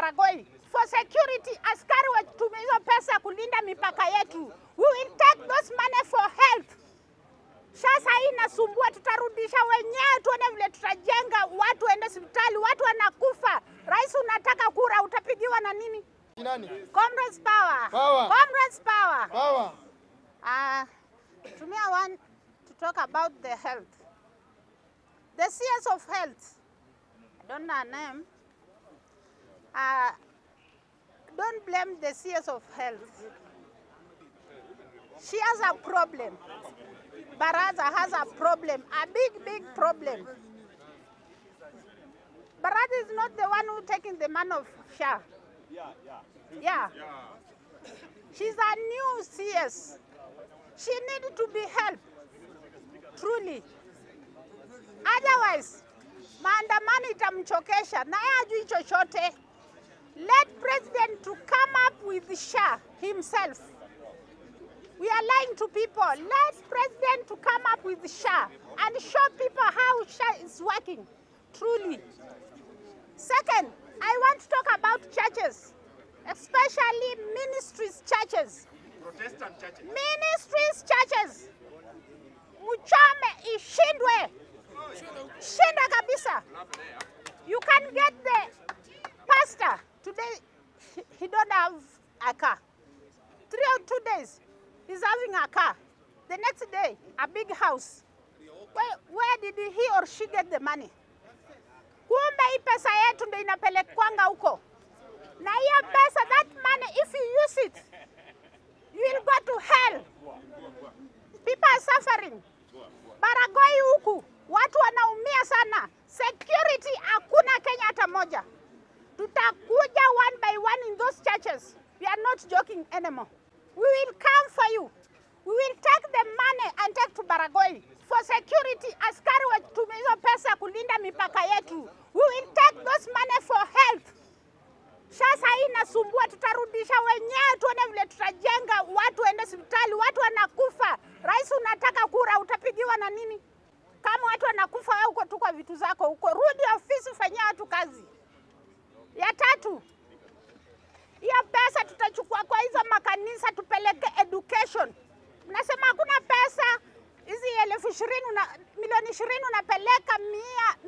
Baragoi for security. Askari watumie hizo pesa kulinda mipaka yetu. We will take those money for health. Sasa hii inasumbua, tutarudisha wenyewe, tuone vile tutajenga, watu waende hospitali, watu wanakufa. Rais, unataka kura, utapigiwa na nini? Nani? Comrades power. Power. Comrades power. Power. To me, I want to talk about the health. The CS of health, I don't know her name. Don't blame the CS of health. She has a problem. Baraza has a problem, a big, big problem. Baraza is not the one who taking the man of SHA. Yeah. She's a new CS. She needed to be helped, truly. Otherwise, maandamano itamchokesha na yeye hajui chochote. Let president to come up with SHA himself. We are lying to people. Let president to come up with SHA and show people how SHA is working, truly. Second, I want to talk about churches, especially ministries churches. Protestant churches. Ministries churches. Mchome ishindwe. Shinda kabisa. You can get the pastor today, he don't have a car. 3 or 2 days, he's having a car. The next day, a big house. Where did he or she get the money? Kumbe hii pesa yetu ndio inapelekwanga huko, na hiyo pesa, that money, if you use it, you will go to hell. People are suffering. Baragoi huku watu wanaumia sana, security hakuna Kenya hata moja. Tutakuja one by one in those churches. We are not joking anymore. We will come for you. We will take the money and take to Baragoi for security. Askari watumie hizo pesa kulinda mipaka yetu. We will take those money for health. Sasa hii inasumbua, tutarudisha wenyewe, tuone vile tutajenga, watu waende hospitali, watu wanakufa. Rais, unataka kura, utapigiwa na nini? Kama watu wanakufa, wewe uko tu kwa vitu zako huko, rudi ofisi, fanyia watu kazi. Ya tatu, hiyo pesa tutachukua kwa hizo makanisa tupeleke education. Mnasema hakuna pesa, hizi 20,000 na milioni 20 unapeleka mia